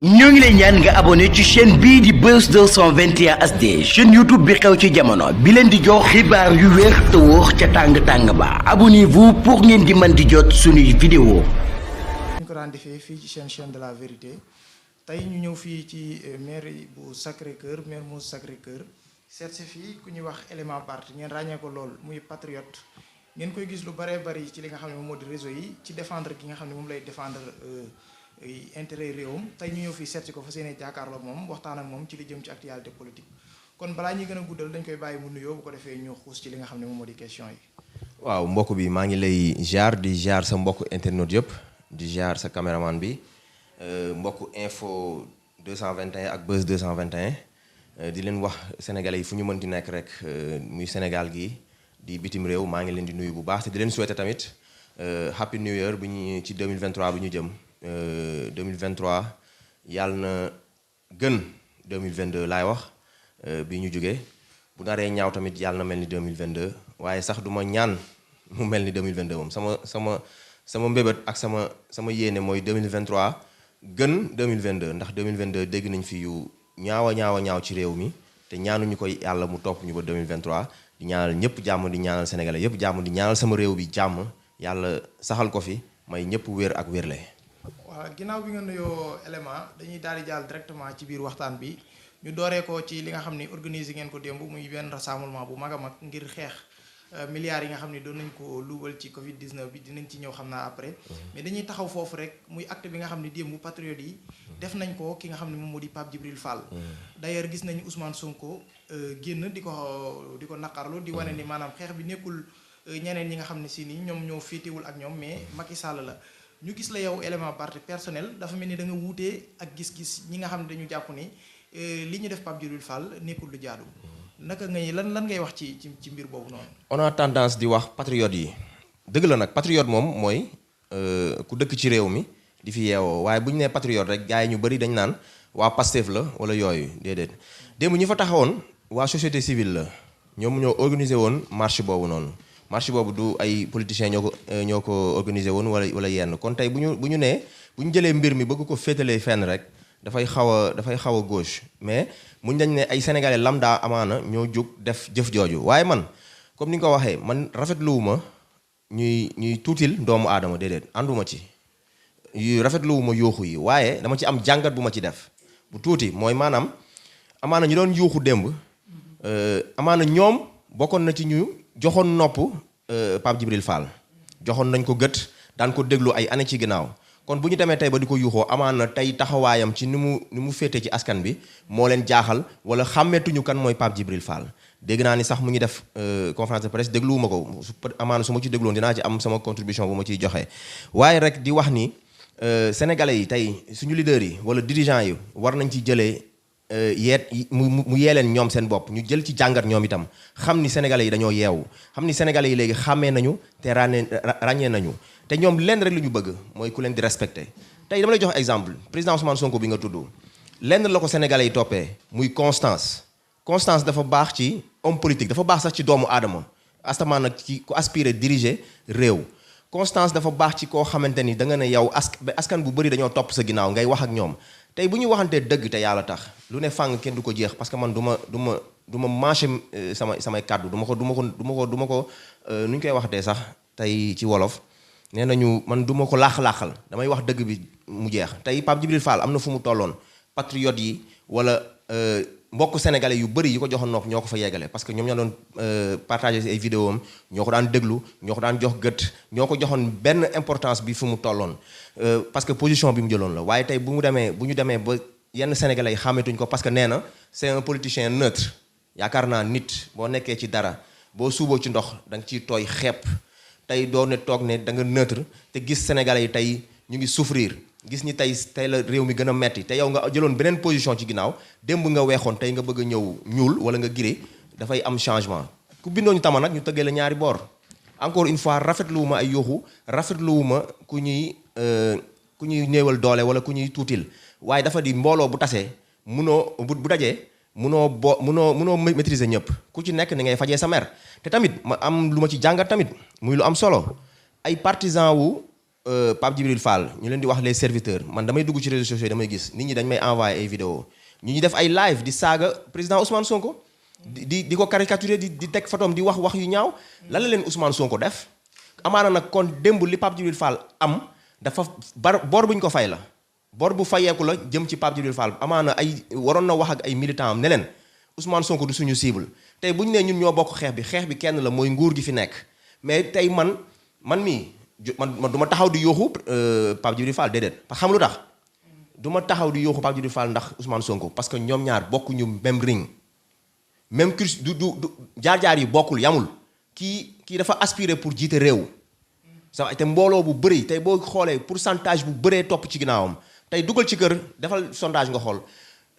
ñoo ngi lay ñaan nga abonné ci chaîne bii di Buzz 221 HD chaîne YouTube bi xew ci jamono bi leen di jox xibaar yu wér te wóor ca tàng-tàng ba abonnez-vous pour ngeen di mën di jot suñuy vidéo ñu ko daan defee fii ci chaîne de la vérité tey ñu ñëw fii ci mairie bu Sacré-Cœur maire mu Sacré-Cœur seet si fii ku ñuy wax élément parti ngeen ràññee ko lool muy patriote ngeen koy gis lu baree bari ci li nga xam ne moom moo di réseau yi ci défendre gi nga xam ne moom lay défendre intérêt réewam tey ñu ñëw fii seet si ko fa seen jàkkaarloo moom waxtaan ak moom ci li jëm ci actualité politique kon balaa ñuy gën a guddal dañ koy bàyyi mu nuyoo bu ko defee ñu xuus ci li nga xam ne moom moo di question yi. waaw mbokk bi maa ngi lay di jaar sa mbokk internet yëpp di jaar sa caméraman bi mbokk info 221 ak Buzz 221 di leen wax sénégalais yi fu ñu mënti nekk rek muy Sénégal gi di bitim réew maa ngi leen di nuyu bu baax te di leen souhaiter tamit happy new year bu ñu ci 2023 bu ñu jëm 2023 yàlla na gën 2022 laay wax bi ñu jógee bu naree ñaaw tamit yàlla na mel ni 2022 waaye sax du ma ñaan mu mel ni 2022 moom sama mbébét ak sama yéene mooy 2023 gën 2022 ndax 2022 dégg nañ fi yu ñaaw ci réew mi te ñaanuñu koy yàlla mu topp ñu ba 2023 di ñaanal ñëpp jàmm di ñaanal sénégalais yëpp jàmm di ñaanal sama réew bi jàmm yàlla saxal ko fi may ñëpp wér ak wérle. waaw ginnaaw bi nga nuyoo élément dañuy daal di jàll directement ci biir waxtaan bi ñu dooree ko ci li nga xam ni organiser ngeen ko démb muy benn rassemblement bu mag a mag ngir xeex milliards yi nga xam ni doon nañ ko luubal ci Covid 19 bi dinañ ci ñëw xam naa après. mais dañuy taxaw foofu rek muy acte bi nga xam ni démb patriote yi def nañ ko ki nga xam ne moom moo di Pape Djibril Fall. d'ailleurs gis nañu Ousmane Sonko génn di ko naqarlu di wane ni maanaam xeex bi nekkul ñeneen ñi nga xam ne si ni ñoom ñoo féetewul ak ñoom mais Macky Sall la. ñu gis la yow élément parti personnel dafa mel ni da nga wuutee ak gis-gis ñi nga xam ne dañu jàpp ni li ñu def Pape Djibril Fall nekkul lu jaadu naka ngay lan ngay wax ci mbir boobu noonu. on a tendance di wax patriote yi dëgg la nag patriote moom mooy ku dëkk ci réew mi di fi yeewoo waaye bu ñu nee patriote rek gars yi ñu bëri dañ naan waa Pastef la wala yooyu déedéet démb ñi fa taxawoon waa société civile la ñoom ñoo organisé woon marche boobu noonu. marche boobu du ay politiciens ñoo ko organisé woon wala yenn kon tey bu ñu jëlee mbir mi bëgg ko féetalee fenn rek dafay xaw a gauche mais muñ dañ ne ay sénégalais lambda amaana ñoo jóg def jëf jooju waaye man comme ni nga ko waxee man rafetluwuma ñuy tuutil doomu aadama déedéet ànduma ci rafetluwuma yuuxu yi waaye dama ci am jàngat bu ma ci def bu tuuti mooy maanaam amaana ñu doon yuuxu démb amaana ñoom bokkoon na ci ñu joxoon nopp Pape Djibril Fall joxoon nañ ko gët daan ko déglu ay année ci ginnaaw kon bu ñu demee tey ba di ko yuuxoo amaana tey taxawaayam ci ni mu féete ci askan bi moo leen jaaxal wala xàmmeetuñu kan mooy Pape Djibril Fall dégg naa ni sax mu ngi def conférence de presse dégluwuma ko amaana su ma ci dégloon dinaa ci am sama contribution bu ma ciy joxe waaye rek di wax ni sénégalais yi tey suñu leaders yi wala dirigeants yi war nañ ci jëlee mu yee leen ñoom seen bopp ñu jël ci jàngat ñoom itam xam ni sénégalais yi dañoo yeewu xam ni sénégalais yi léegi xàmmee nañu te ràññee nañu te ñoom lenn rek la ñu bëgg mooy ku leen di respecté tey dama lay jox exemple président Ousmane Sonko bi nga tudd lenn la ko sénégalais yi toppee muy constance dafa baax ci homme politique dafa baax sax ci doomu aadama astamaan nag ci ku aspiré diriger réew constance dafa baax ci koo xamante ni da nga ne yow askan bu bëri dañoo topp sa ginnaaw ngay wax ak ñoom tey bu ñu waxantee dëgg te yàlla tax lu ne fàng kenn du ko jeex parce que man du ma marché samay kàddu du ma ko nu ñu koy waxatee sax tey ci wolof nee nañu man du ma ko laax-laaxal damay wax dëgg bi mu jeex tey Pape Djibril Fall am na fu mu tolloon patriote yi wala mbokk sénégalais yu bëri yi ko joxoon nopp ñoo ko fa yeggale parce que ñoom ñoo doon partagé ay vidéo am ñoo ko daan déglu ñoo ko daan jox gët ñoo ko joxoon benn importance bi fu mu tolloon parce que position bi mu jëloon la waaye tey bu ñu demee ba yenn sénégalais yi xàmmeetuñ ko parce que nee na c'est un politicien neutre yaakaar naa nit boo nekkee ci dara boo suuboo ci ndox da nga ciy tooy xepp tey doo ne toog ne da nga neutre te gis sénégalais yi tey ñu ngi souffrir gis ni tey la réew mi gën a metti te yow nga jëloon beneen position ci ginnaaw démb nga weexoon tey nga bëgg a ñëw ñuul wala nga giré dafay am changement ku bindoo ñu tama nag ñu tëggee la ñaari boor encore une fois rafetluwuma ay yuuxu rafetluwuma ku ñuy néewal doole wala ku ñuy tuutil waaye dafa di mbooloo bu tasee bu dajee munoo maîtriser ñëpp ku ci nekk ni ngay fajee sa mer te tamit ma am lu ma ci jàngat tamit muy lu am solo ay partisans wu Pape Djibril Fall ñu leen di wax les serviteurs man damay dugg ci réseaux sociaux yi damay gis nit ñi dañ may envoyé ay vidéo ñu def ay live di saaga président Ousmane Sonko di ko caricaturer di teg photom di wax yu ñaaw lan la leen Ousmane Sonko def amaana nag kon démb li Pape Djibril Fall am dafa bor buñ ko fay la bor bu fayeeku la jëm ci Pape Djibril Fall amaana waroon na wax ak ay militants am ne leen Ousmane Sonko du suñu cible tey bu ñu nee ñun ñoo bokk xeex bi kenn la mooy nguur gi fi nekk mais tey man du ma taxaw di yooxu Pape Djibril Fall déedéet parce que xam lu tax du ma taxaw di yooxu Pape Djibril Fall ndax Ousmane Sonko parce que ñoom ñaar bokkuñu même ring même cursus du jaar-jaar yi bokkul yamul kii dafa aspirer pour jiite réew sax te mbooloo bu bëri tey boo xoolee pourcentage bu bëree topp ci ginnaawam tey dugal ci kër defal sondage nga xool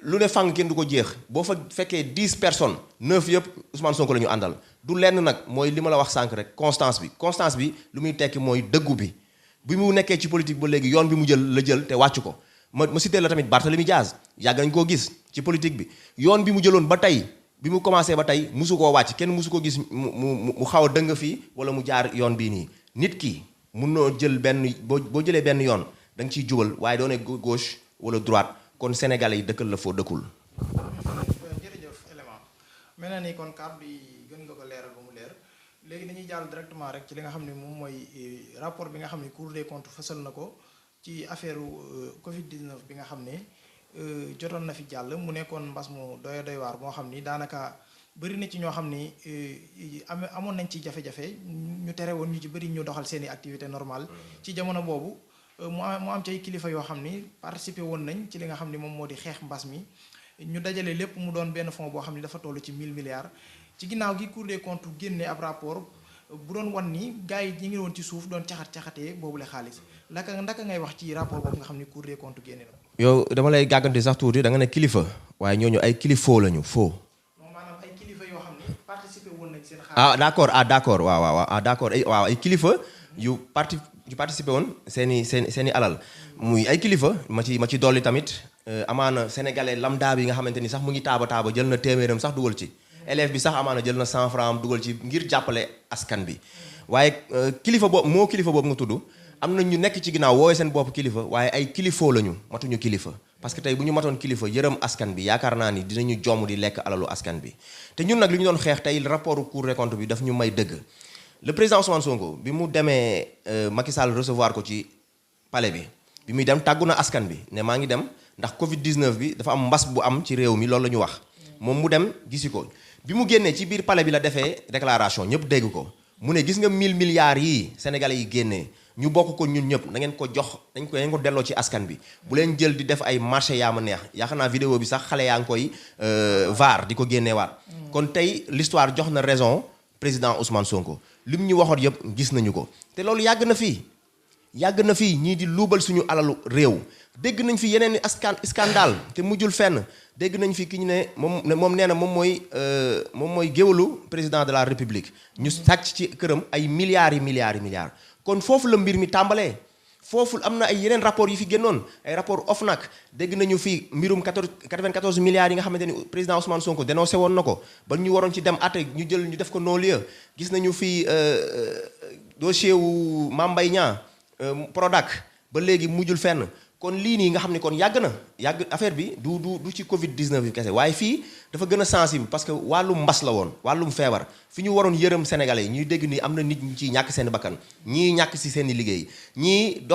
lu ne fàng kenn du ko jeex boo fa fekkee 10 personnes 9 yëpp Ousmane Sonko la ñu àndal du lenn nag mooy li ma la wax sànq rek constance bi lu muy tekki mooy dëggu bi mu nekkee ci politique ba léegi yoon bi mu jël te wàcc ko ma cité la tamit Barthélemy Diaz yàgg nañ koo gis ci politique bi yoon bi mu jëloon ba tey bi mu commencé ba tey musu koo wàcc kenn musu ko gis mu xaw a dëng fii wala mu jaar yoon bii nii nit ki mun noo jël boo jëlee benn yoon da nga ciy jubal waaye doone gauche wala droite kon sénégalais yi dëkkal la foo dëkkul. jërëjëf élément mel na ni kon kàddu yi gën nga ko leeral ba mu leer léegi dañuy jàll directement rek ci li nga xam ne moom mooy rapport bi nga xam ne Cour des comptes fësal na ko ci affaire Covid 19 bi nga xam ne jotoon na fi jàll mu nekkoon mbas mu doy waar moo xam ni daanaka bëri na ci ñoo xam ni amoon nañ ci jafe-jafe ñu tere woon ñu ci bëri ñu doxal seeni activité normale ci jamono boobu. mu am ci ay kilifa yoo xam ni participé woon nañ ci li nga xam ni moom moo di xeex mbas mi ñu dajale lépp mu doon benn fonds boo xam ni dafa toll ci 1000 milliards ci ginnaaw gi Cour des comptes génne ab rapport bu doon wan ni gars yi ñi ngi woon ci suuf doon caxatee boobu la xaalis ndaka ngay wax ci rapport boobu nga xam ni Cour des comptes génne na. yow dama lay gàggante sax tuuti da nga ne kilifa waaye ñooñu ay kilifoo lañu foo. maanaam ay kilifa yoo xam ni participé woon nañ seen xaalis. d'accord waaw ay kilifa yu participé woon seeni alal muy ay kilifa ma ci dolli tamit amaana sénégalais lambda bi nga xamante ni sax mu ngi taaba jël na téeméeram sax dugal ci élève bi sax amaana jël na 100 francs dugal ci ngir jàppale askan bi waaye kilifa boobu nga tudd am na ñu nekk ci ginnaaw woowee seen bopp kilifa waaye ay kilifoo lañu matuñu kilifa parce que tey bu ñu matoon kilifa yërëm askan bi yaakaar naa ni dinañu jomm di lekk alalu askan bi te ñun nag li ñu doon xeex tey rapport Cour des comptes bi daf ñu may dëgg le président Ousmane Sonko bi mu demee Macky Sall recevoir ko ci palais bi muy dem tàggu na askan bi ne maa ngi dem ndax Covid 19 bi dafa am mbas bu am ci réew mi loolu la ñu wax moom mu dem gisi ko bi mu génnee ci biir palais bi la defee déclaration ñëpp dégg ko mu ne gis nga 1000 milliards yii sénégalais yi génnee ñu bokk ko ñun ñëpp na ngeen ko jox dañ ko delloo ci askan bi bu leen jël di def ay marché yaa ma neex yaakaar naa vidéo bi sax xale yaa ngi koy vaar di ko génneewaat kon tey l'histoire jox na raison président Ousmane Sonko li mu ñu waxoon yëpp gis nañu ko te loolu yàgg na fii ñii di luubal suñu alalu réew dégg nañ fi yeneen scandale te mujjul fenn dégg nañ fi ki ñu ne moom nee na moom mooy géwalu président de la république ñu sàcc ci këram ay milliards kon foofu la mbir mi tàmbalee foofu am na ay yeneen rapport yi fi génnoon ay rapport OFNAC dégg nañu fi mbirum 94 milliards yi nga xamante ni président Ousmane Sonko dénoncé woon na ko ba ñu waroon ci dem àtte ñu def ko non-lieu gis nañu fi dossier wu Mame Mbaye Niang Prodac ba léegi mujjul fenn kon lii nii nga xam ne kon yàgg affaire bi du ci Covid 19 bi kese waaye fii dafa gën a sensible parce que wàllum mbas la woon wàllum feebar fi ñu waroon yërëm sénégalais yi ñuy dégg ni am na nit ñi ciy ñàkk seen bakkan ñii ñàkk si seen i liggéey ñii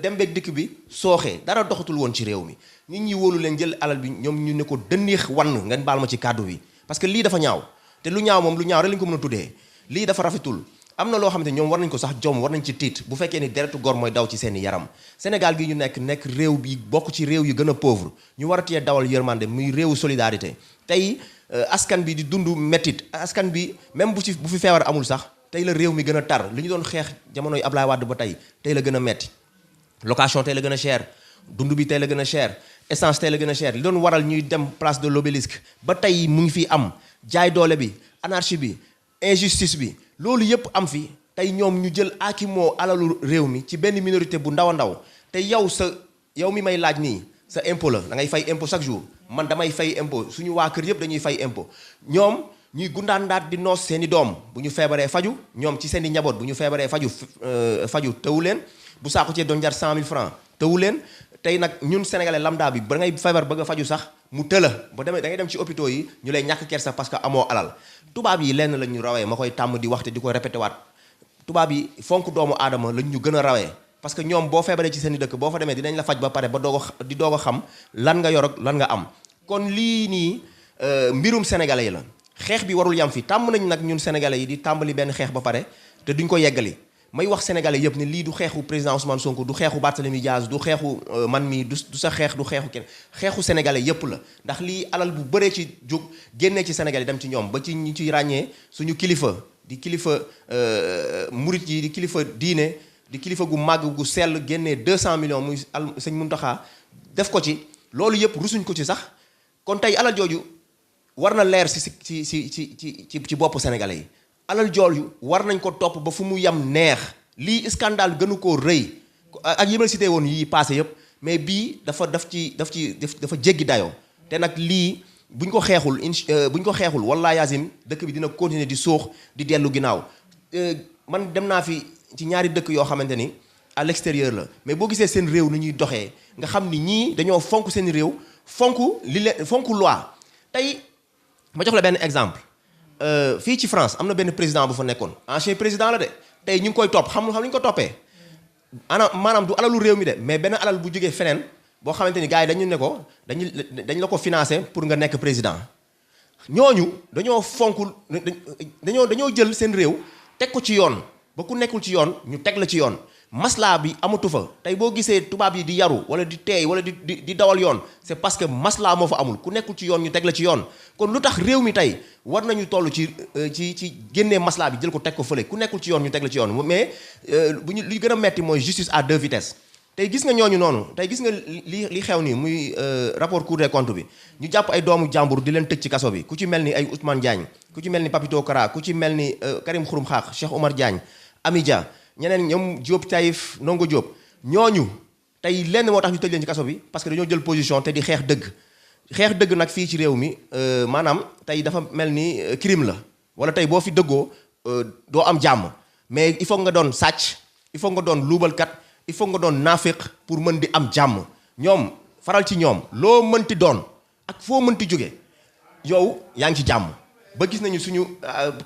dem beeg dikk bi sooxee dara doxatul woon ci réew mi nit ñi wóolu leen jël alal bi ñoom ñu ne ko dënniix wann ngeen baal ma ci kàddu bi parce que lii dafa ñaaw te lu ñaaw moom lu ñaaw rek lañu ko mën a tuddee lii dafa rafetul am na loo xamante ñoom war nañ ko sax jom war nañ ci tiit bu fekkee ni deretu gor mooy daw ci seeni yaram Sénégal gi ñu nekk réew bi bokk ci réew yu gën a pauvre ñu war a tee dawal yërmande muy réewu solidarité tey askan bi di dund mettit askan bi même bu fi feebar amul sax tey la réew mi gën a tar li ñu doon xeex jamonoy Ablaye Wade ba tey la gën a metti location tey la gën a cher dund bi tey la gën a cher essence tey la gën a cher li doon waral ñuy dem place de l'Obélisque ba tey mu ngi fi am jaay doole bi anarchie bi injustice bi loolu yëpp am fi tey ñoom ñu jël aakimoo alalu réew mi ci benn minorité bu ndaw a ndaw te yow mi may laaj nii sa impôt la da ngay fay impôt chaque jour man damay fay impôt suñu waa kër yëpp dañuy fay impôt ñoom ñuy gundaandaat di noos seen i doom bu ñu feebaree faju ñoom ci seen i njaboot bu ñu feebaree faju tëwu leen bu saako cee doon jar 100 000 francs tëwu leen tey nag ñun sénégalais lambda bi ba ngay feebar bëgg a faju sax mu tëla ba demee da ngay dem ci hôpitaux yi ñu lay ñàkk kersa parce que amoo alal tubaab yi lenn lañ ñu rawee ma koy tàmm di waxte di ko répété waat tubaab yi fonk doomu aadama lañ ñu gën a rawee parce que ñoom boo feebaree ci seen i dëkk boo fa demee dinañ la faj ba pare ba doog a xam lan nga yor ak lan nga am kon lii nii mbirum sénégalais yi la xeex bi warul yam fi tàmm nañ nag ñun sénégalais yi di tàmbali benn xeex ba pare te duñ ko yeggali may wax sénégalais yëpp ne lii du xeexu président Ousmane Sonko du xeexu Barthélémy Diaz du xeexu man mi du sa xeex du xeexu kenn xeexu sénégalais yëpp la ndax lii alal bu bëree ci jóg génnee ci sénégalais dem ci ñoom ba ci ñi ciy ràññee suñu kilifa di kilifa murit yi di kilifa diine di kilifa gu màgg gu sell génnee 200 millions muy sëñ Muntaxa def ko ci loolu yëpp rusuñ ko ci sax kon tey alal jooju war na leer ci bopp sénégalais yi alal jooju war nañ ko topp ba fu mu yam neex lii scandale gënu koo rëy ak yi ma cité woon yi passé yëpp mais bii dafa jéggi dayoo te nag lii buñ ko xeexul wallaahi yazim dëkk bi dina continuer di suux di dellu ginnaaw man dem naa fi ci ñaari dëkk yoo xamante ni à l'extérieur la mais boo gisee seen réew ni ñuy doxee nga xam ni ñii dañoo fonk seen réew fonk loi tey ma jox la benn exemple fii ci France am na benn président bu fa nekkoon ancien président la de tey ñu ngi koy topp xam lu ñu ko toppee maanaam du alalu réew mi de mais benn alal bu jógee feneen boo xamante ni gars yi dañu ne ko dañ la ko financé pour nga nekk président ñooñu dañoo dañoo jël seen réew teg ko ci yoon ba ku nekkul ci yoon ñu teg la ci yoon maslaa bi amatu fa tey boo gisee tubaab yi di yaru wala di teey wala di dawal yoon c'est parce que maslaa moo fa amul ku nekkul ci yoon ñu teg la ci yoon kon lu tax réew mi tey war nañu toll ci génnee maslaa bi jël ko teg ko fële ku nekkul ci yoon ñu teg la ci yoon mais li gën a metti mooy justice à deux vitesses tey gis nga ñooñu noonu tey gis nga li xew nii muy rapport Cour des comptes bi ñu jàpp ay doomu jàmbur di leen tëj ci kaso bi ku ci mel ni ay Ousmane Diagne ku ci mel ni Papito Kara ku ci mel ni Karim Xurum Xaax Cheikh Oumar Diagne Amidia ñeneen ñoom Diop Taïf Ndongo Diop ñooñu tey lenn moo tax ñu tëj leen ci kaso bi parce que dañoo jël position te di xeex dëgg nag fii ci réew mi maanaam tey dafa mel ni crime la wala tey boo fi dëggoo doo am jàmm mais il faut nga doon sàcc il faut nga doon luubalkat il faut nga doon naafiq pour mën di am jàmm ñoom faral ci ñoom loo mënti doon ak foo mënti jóge yow yaa ngi ci jàmm ba gis nañu suñu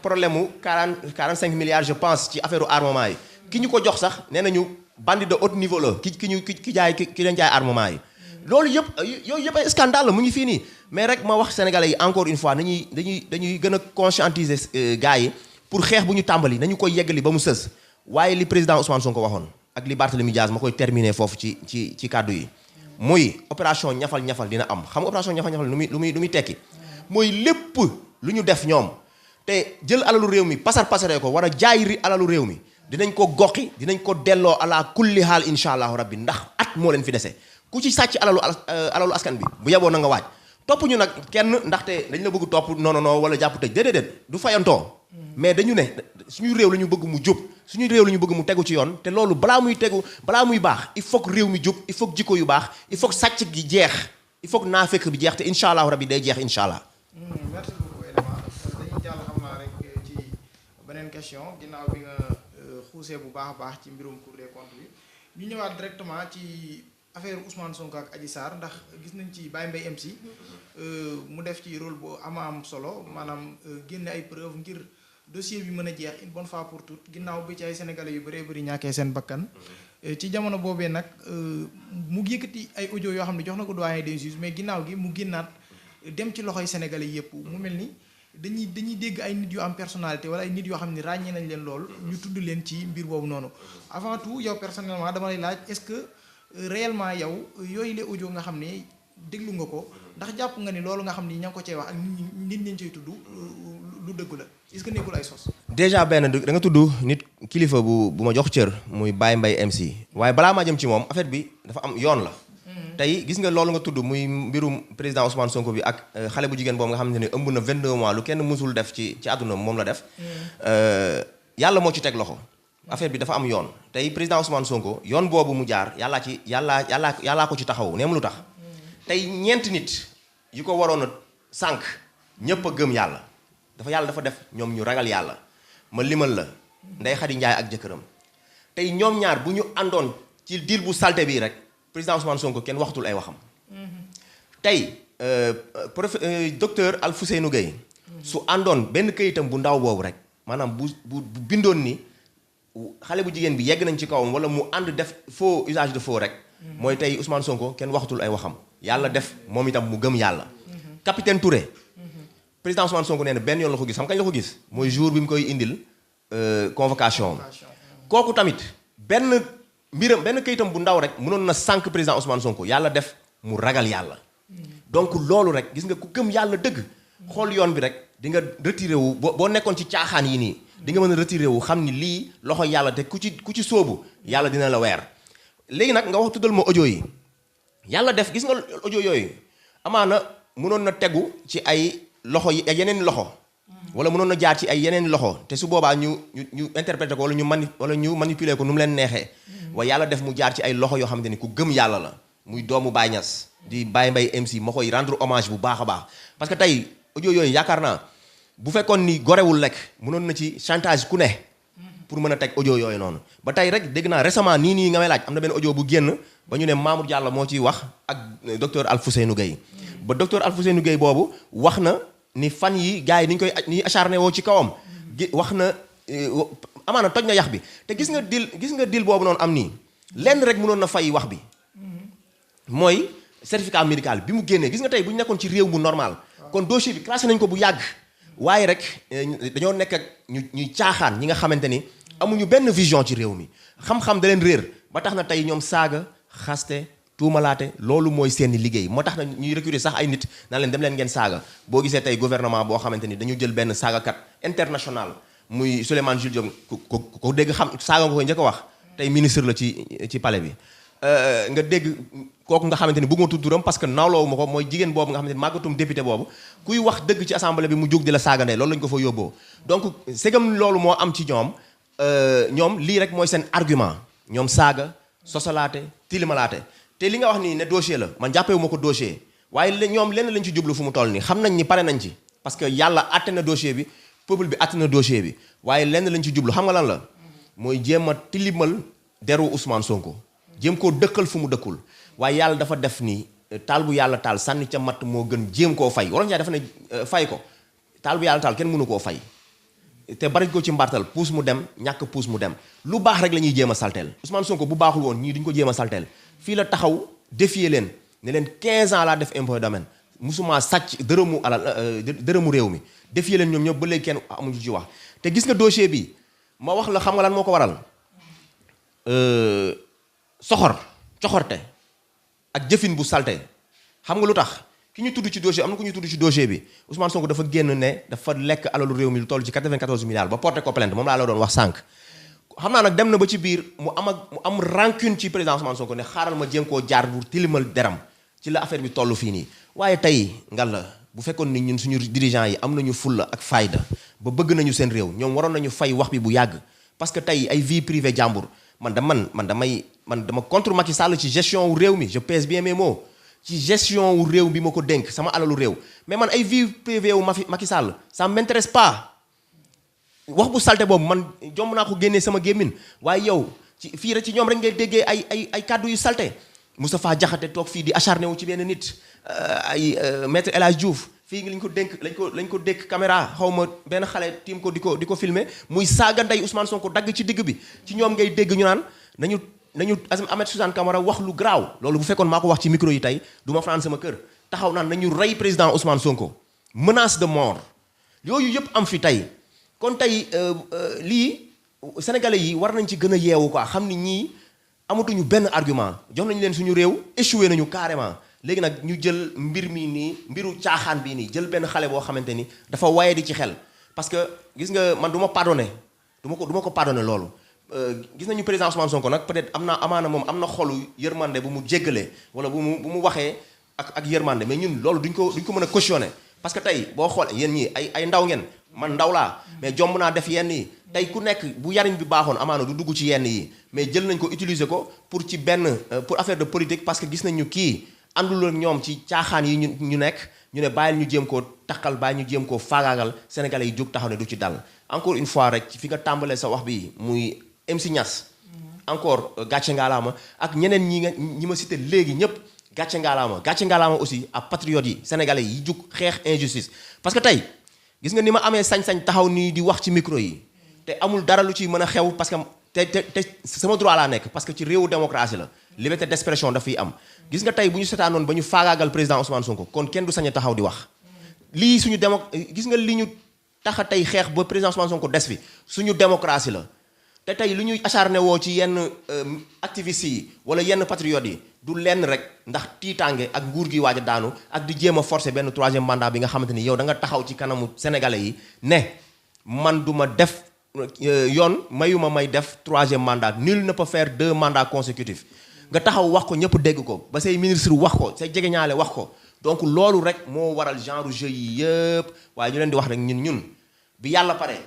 problème mu 45 milliards je pense ci affaire armement yi ki ñu ko jox sax nee nañu bandit de haut niveau la ki leen jaay armement yi loolu yooyu yëpp ay scandale la mu ngi fii nii mais rek ma wax sénégalais yi encore une fois dañuy gën a conscientiser gars yi pour xeex bu ñu tàmbali nañu koy yeggali ba mu sës waaye li président Ousmane Sonko waxoon ak li Barthélémy Diaz ma koy terminer foofu ci kàddu yi muy opération ñafal dina am xam nga opération ñafal lu muy tekki mooy lépp lu ñu def ñoom te jël alalu réew mi pasaree ko war a jaay alalu réew mi dinañ ko goqi dinañ ko delloo ala kulli haal insha allahu rabbi ndax at moo leen fi dese ku ci sàcc alalu askan bi bu yeboo na nga waaj topp ñu nag kenn ndaxte dañ la bëgg topp non wala jàpp tëj déedéet du fayantoo mais dañu ne suñu réew la ñu bëgg mu jub suñu réew la ñu bëgg mu tegu ci yoon te loolu balaa muy baax il faut que réew mi jub il faut que jikko yu baax il faut que sàcc gi jeex il faut que naafeq bi jeex te insha allahu rabbi day jeex insha allah. merci beaucoup Elément dañuy jàll xam naa rek ci beneen question ginnaaw bi nga xuusee bu baax a baax ci mbirum Cour des comptes bi ñu ñëwaat directement ci affaire Ousmane Sonko ak Adji Sarr ndax gis nañ ci Baye Mbaye MC mu def ci rôle bu am solo maanaam génne ay preuve ngir dossier bi mën a jeex une bonne fois pour toutes ginnaaw bi ci ay sénégalais yu bëree bëri ñàkkee seen bakkan ci jamono boobee nag mu yëkkati ay audio yoo xam ne jox na ko doyen des juges mais ginnaaw gi mu génnaat dem ci loxoy sénégalais yëpp mu mel ni dañuy dégg ay nit yu am personnalité wala ay nit yoo xam ne ràññee nañ leen lool ñu tudd leen ci mbir boobu noonu avant tout yow personnellement dama lay laaj est-ce que réellement yow yooyu les audio nga xam ne déglu nga ko ndax jàpp nga ni loolu nga xam ni ña ngi ko cee wax ak nit ñi cay tudd lu dëggu la est-ce que nekkul ay sos. déjà benn da nga tudd nit kilifa bu ma jox cër muy Baye Mbaye MC waaye balaa maa jëm ci moom affaire bi dafa am yoon la. tey gis nga loolu nga tudd muy mbirum président Ousmane Sonko bi ak xale bu jigéen boobu nga xamante ne ëmb na 22 mois lu kenn mësul def ci àdduna moom la def. yàlla moo ci teg loxo. affaire bi dafa am yoon tey président Ousmane Sonko yoon boobu mu jaar yàllaa ko ci taxaw neem lu tax. tey ñeenti nit yu ko waroon a sànq ñëpp a gëm yàlla yàlla dafa def ñoom ñu ragal yàlla ma limal la Ndeye Khady Ndiaye ak jëkkëram tey ñoom ñaar bu ñu àndoon ci deal bu salte bii rek président Ousmane Sonko kenn waxatul ay waxam tey docteur Alfousseynou Gueye su àndoon benn këyitam bu ndaw boobu rek maanaam bu bindoon ni xale bu jigéen bi yegg nañ ci kawam wala mu ànd def faux usage de faux rek mooy tey Ousmane Sonko kenn waxatul ay waxam yàlla def moom itam mu gëm yàlla capitaine Touré président Ousmane Sonko nee na benn yoon la ko gis xam kañ la ko gis mooy jour bi mu koy indil convocation kooku tamit benn këyitam bu ndaw rek mënoon na sànq président Ousmane Sonko yàlla def mu ragal yàlla donc loolu rek gis nga ku gëm yàlla dëgg xool yoon bi rek di nga retiré wu boo nekkoon ci caaxaan yi nii di nga mën a retiré wu xam ni lii loxo yàlla te ku ci sóobu yàlla dina la weer léegi nag nga wax tuddal ma audio yi yàlla def gis nga audio yooyu amaana mënoon na tegu ci ay loxo yi ay yeneen loxo wala mënoon na jaar ci ay yeneen loxo te su boobaa ñu interpréter ko wala ñu manipuler ko nu mu leen neexee waaye yàlla def mu jaar ci ay loxo yoo xamante ni ku gëm yàlla la muy doomu Baye Niass di Baye Mbaye MC ma koy rendre hommage bu baax a baax parce que tey audio yooyu yaakaar naa bu fekkoon ni gorewul lekk mënoon na ci chantage ku ne pour mën a teg audio yooyu noonu ba tey rek dégg naa récemment nii nga may laaj am na benn audio bu génn ba ñu ne Mamour Diallo moo ciy wax ak docteur Alfousseynou Gueye ba docteur Alfousseynou Gueye boobu wax na ni fan yi gars yi ni ñu koy ni acharné woo ci kawam wax na amaana toj na yax bi te gis nga deal boobu noonu am nii lenn rek mënoon na fay wax bi mooy certificat médical bi mu génnee gis nga tey bu ñu nekkoon ci réew mu normal kon dossier bi classé nañ ko bu yàgg waaye rek dañoo nekk ak ñuy caaxaan ñi nga xamante ni amuñu benn vision ci réew mi xam-xam da leen réer ba tax na tey ñoom saaga xaste tuumalaate loolu mooy seeni liggéey moo tax na ñuy recruter sax ay nit naan leen dem leen ngeen saaga boo gisee tey gouvernement boo xamante ni dañu jël benn saagakat international muy Souleymane Jules Diop ko dégg xam saaga nga koy njëkk a wax tey ministre la ci palais bi nga dégg kooku nga xamante ni bëgguma tudd turam parce que nawloowu ma ko mooy jigéen boobu nga xamante ni màggatum député boobu kuy wax dëgg ci assemblée bi mu jóg di la saaga ndey loolu lañu ko fa yóbboo donc segam loolu moo am ci ñoom lii rek mooy seen argument ñoom saaga sosalaate tilimalaate te li nga wax nii ne dossier la man jàppewu ma ko dossier waaye ñoom lenn lañ ci jublu fu mu toll nii xam nañ ni pare nañ ci parce que yàlla àtte na dossier bi peuple bi àtte na dossier bi waaye lenn lañ ci jublu xam nga lan la mooy jéem a tilimal deru Ousmane Sonko jéem koo dëkkal fu mu dëkkul waaye yàlla dafa def ni taal bu yàlla taal sànni ca matt moo gën jéem koo fay wala dafa ne fay ko taal bu yàlla taal kenn mënu koo fay te bari ko ci mbartal puus mu dem ñàkk puus mu dem lu baax rek la ñuy jéem a salteel Ousmane Sonko bu baaxul woon ñii duñ ko jéem a salteel fii la taxaw défier leen ne leen 15 ans laa def impôt domaine musuma sàcc dërëmu réew mi défier leen ñoom ñëpp ba léegi kenn amuñu ci wax te gis nga dossier bi ma wax la xam nga lan moo ko waral coxorte ak jëfin bu salte xam nga lu tax ki ñu tudd ci dossier am na ku ñu tudd ci dossier bi Ousmane Sonko dafa génn ne dafa lekk alalu réew mi lu toll ci 94 milliards ba porté ko plainte moom laa la doon wax sànq xam naa nag dem na ba ci biir mu am rancune ci président Ousmane Sonko ne xaaral ma jéem koo jaar bu tilimal deram ci la affaire bi toll fii nii waaye tey ngal la bu fekkoon ni ñun suñu dirigeants yi am nañu fulla ak fayda ba bëgg nañu seen réew ñoom waroon nañu fay wax bi bu yàgg parce que tey ay vie privée jàmbur man dama contre Macky Sall ci gestion wu réew mi je pèse bien mes mots ci gestion wu réew bi ma ko dénk sama alalu réew mais man ay vie privée wu Macky Sall ça m'intéresse pas wax bu salte boobu man jomb naa ko génnee sama gémmin waaye yow ci fii rek ci ñoom rek ngay déggee ay kàddu yu salte Moustapha Diakhaté toog fii di acharné wu ci benn nit maître El Hadj Diouf fii lañ ko dékk caméra xaw ma benn xale tiim ko di ko filmer muy saaga ndey Ousmane Sonko dagg ci digg bi ci ñoom ngay dégg ñu naan nañu Ahmed Suzanne Camara wax lu garaaw loolu bu fekkoon maa ko wax ci micro yi tey du ma fanaan sama kër taxaw naan nañu rey président Ousmane Sonko menace de mort yooyu yëpp am fi tey kon tey lii sénégalais yi war nañ ci gën a yeewu quoi xam ni ñii amatuñu benn argument jox nañu leen suñu réew échoué nañu carrément léegi nag ñu jël mbir mi nii mbiru caaxaan bii nii jël benn xale boo xamante ni dafa waye di ci xel parce que gis nga man du ma pardonné du ma ko pardonné loolu gis nañu président Ousmane Sonko nag peut-être amaana moom am na xolu yërmande bu mu jéggalee wala bu mu waxee ak yërmande mais ñun loolu duñ ko mën a cautionné parce que tey boo xoolee yéen ñii ay ndaw ngeen man ndaw laa mais jomb naa def yenn yi tey ku nekk bu yariñ bi baaxoon amaana du dugg ci yenn yi mais jël nañ ko utiliser ko pour affaire de politique parce que gis nañu kii àndul ak ñoom ci caaxaan yi ñu nekk ñu ne bàyyil ñu jéem koo takkal bàyyi ñu jéem koo faagaagal sénégalais yi jóg taxaw ne du ci dal encore une fois rek fi nga tàmbalee sa wax bi muy MC Niass encore gàcce ngaalaama ak ñeneen ñi ma cité léegi ñëpp gàcce ngaalaama aussi ak patriotes yi sénégalais yi jug xeex injustice parce que tey gis nga ni ma amee sañ-sañ taxaw nii di wax ci micro yi te amul dara lu ci mën a xew parce que te sama droit laa nekk parce que ci réewu démocratie la liberté d'expression dafay am gis nga tey bu ñu seetaanoon ba ñu faagaagal président Ousmane Sonko kon kenn du sañ a taxaw di wax lii suñu gis nga li ñu tax a tey xeex ba président Ousmane Sonko des fi suñu démocratie la te tey lu ñuy acharné woo ci yenn activistes yi wala yenn patriotes yi du lenn rek ndax tiitaange ak nguur gi waaj a daanu ak di jéem a forcer benn troisième mandat bi nga xamante ni yow da nga taxaw ci kanamu sénégalais yi ne man du ma def yoon mayuma may def troisième mandat nul ne peut faire 2 mandats consécutifs nga taxaw wax ko ñëpp dégg ko ba say ministre wax ko say jegeñaale wax ko donc loolu rek moo waral genre jeu yi yëpp waaye ñu leen di wax rek ñun bi yàlla pare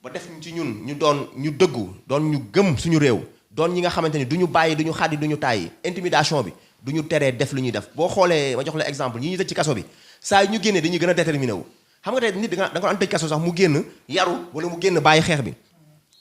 ba def ci ñun ñu doon ñu dëggu doon ñu gëm suñu réew doon ñi nga xamante ni du ñu bàyyi du ñu xaddi du ñu tàyyi intimidation bi du ñu teree def lu ñuy def boo xoolee ma jox la exemple ñi ñu tëj ci kaso bi saa yi ñu génnee dañuy gën a déterminé wu xam nga tey nit da nga ko daan tëj kaso sax mu génn yaru wala mu génn bàyyi xeex bi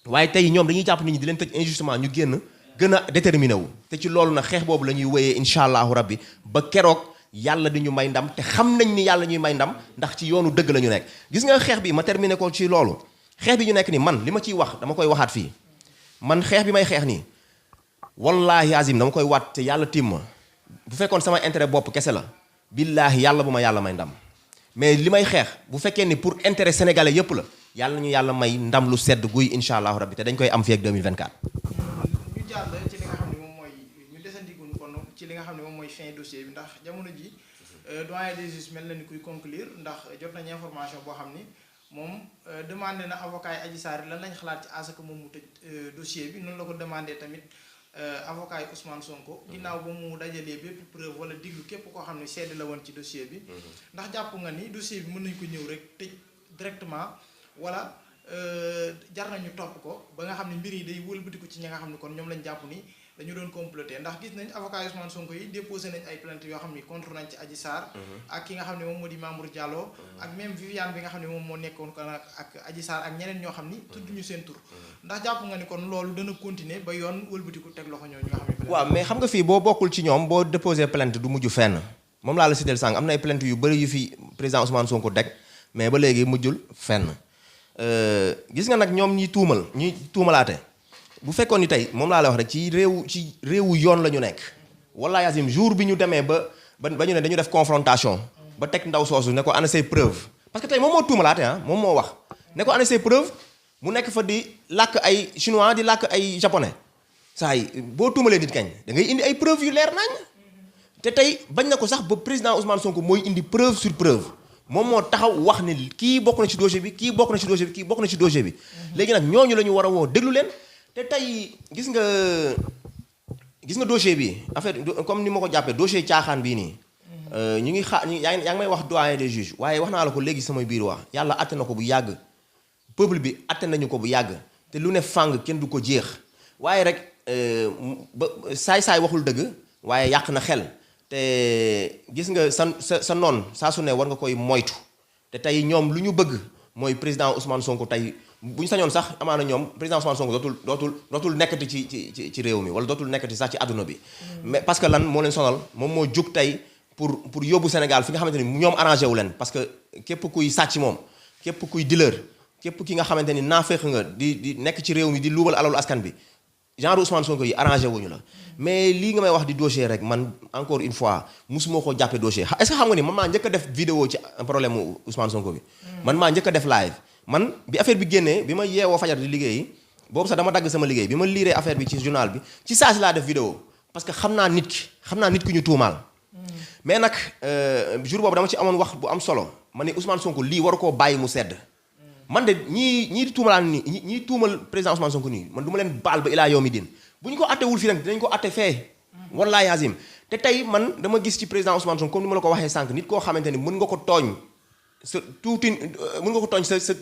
waaye tey ñoom dañuy jàpp nit ñi di leen tëj injustement ñu génn gën a déterminé wu te ci loolu nag xeex boobu la ñuy wéyee incha allahu rabbi ba keroog yàlla di ñu may ndam te xam nañ ni yàlla ñuy may ndam ndax ci yoonu dëgg la ñu nekk gis nga xeex bi ma terminé ko ci loolu xeex bi ñu nekk ni man li ma ciy wax dama koy waxaat fii man xeex bi may xeex nii wallaahi azim dama koy waat te yàlla tiim ma bu fekkoon sama intérêt bopp kese la billaahi yàlla bu ma yàlla may ndam mais li may xeex bu fekkee ni pour intérêt sénégalais yépp la yàlla ñu yàlla may ndam lu sedd guy incha allahu rabbi te dañ koy am fii ak 2024. ñu jàll ci li nga xam ne moom mooy ñu desandiku kon ci li nga xam ne moom mooy fin dossier bi ndax jamono ji doyen des juges mel na ni kuy conclure ndax jot nañu information boo xam ni moom demandé na avocat yi Adji Sarr lan lañ xalaat ci à ce que moom mu tëj dossier bi noonu la ko demandé tamit avocat yi Ousmane Sonko ginnaaw ba mu dajalee bépp preuve wala diglu képp koo xam ne seede la woon ci dossier bi ndax jàpp nga ni dossier bi mën nañu ko ñëw rek tëj directement wala jar nañu topp ko ba nga xam ne mbir yi day wëlbatiku ci ñi nga xam ne kon ñoom lañ jàpp ni dañu doon comploter ndax gis nañ avocat yi Ousmane Sonko yi déposé nañ ay plainte yoo xam ni contre nañ ci Adji Sarr ak ki nga xam ne moom moo di Mamour Diallo ak même Viviane bi nga xam ne moom moo nekkoon ko ak Adji Sarr ak ñeneen ñoo xam ni tudd ñu seen tur ndax jàpp nga ni kon loolu dana continuer ba yoon wëlbatiku teg loxo ñooñu nga xam ne waaw mais xam nga fii boo bokkul ci ñoom boo déposé plainte du mujj fenn moom laa la cité sànq am na ay plainte yu bëri yu fi président Ousmane Sonko deg mais ba léegi mujjul fenn gis nga nag ñoom ñi tuumalaate bu fekkoon ni tey moom laa la wax rek ci réewu yoon la ñu nekk wallaahi azim jour bi ñu demee ba ñu ne dañu def confrontation ba teg ndaw soosu ne ko ana say preuve parce que tey moom moo tuumalaate moom moo wax ne ko ana say preuve mu nekk fa di làkk ay chinois di làkk ay japonais saa yi boo tuumalee nit kañ da ngay indi ay preuve yu leer nañ te tey bañ na ko sax ba président Ousmane Sonko mooy indi preuve sur preuve moom moo taxaw wax ni kii bokk na ci dossier bi kii bokk na ci dossier bi kii bokk na ci dossier bi léegi nag ñooñu la ñu war a woo déglu leen te tey gis nga dossier bi affaire comme ni ma ko jàppee dossier caaxaan bii nii ñu ngi yaa ngi may wax doyen des juges waaye wax naa la ko léegi samay biir wax yàlla atte na ko bu yàgg peuple bi atte nañu ko bu yàgg te lu ne fàng kenn du ko jeex waaye rek ba saay-saay waxul dëgg waaye yàq na xel te gis nga sa noon saa su ne war nga koy moytu te tey ñoom lu ñu bëgg mooy président Ousmane Sonko tey bu ñu sañoon sax amaana ñoom président Ousmane Sonko dootul nekkati ci réew mi wala dootul nekkati sax ci àdduna bi mais parce que lan moo leen sonal moom moo jóg tey pour yóbbu Sénégal fi nga xamante ni ñoom arrangé wu leen parce que képp kuy sàcc moom képp kuy dealer képp ki nga xamante ni naafeeq nga di nekk ci réew mi di luubal alalu askan bi genre Ousmane Sonko yi arrangé wuñu la mais lii nga may wax di dossier rek man encore une fois musuma ko jàppee dossier est-ce que xam nga ni man maa njëkk a def vidéo ci problème mu Ousmane Sonko bi man maa njëkk a def live man bi affaire bi génnee bi ma yeewoo fajar di liggéeyi boobu sax dama dagg sama liggéey bi ma liiree affaire bi ci journal bi ci saa si laa def vidéo parce que xam naa nit ki ñu tuumaal mais nag jour boobu dama ci amoon wax bu am solo ma ne Ousmane Sonko lii waru koo bàyyi mu sedd man de ñii tuumalaan nii ñii tuumal président Ousmane Sonko nii man du ma leen baal ba ilaa yawmi din bu ñu ko attewul fii nag dinañ ko atte fee wallaahi azim te tey man dama gis ci président Ousmane Sonko comme ni ma la ko waxee sànq nit koo xamante ni mën nga ko tooñ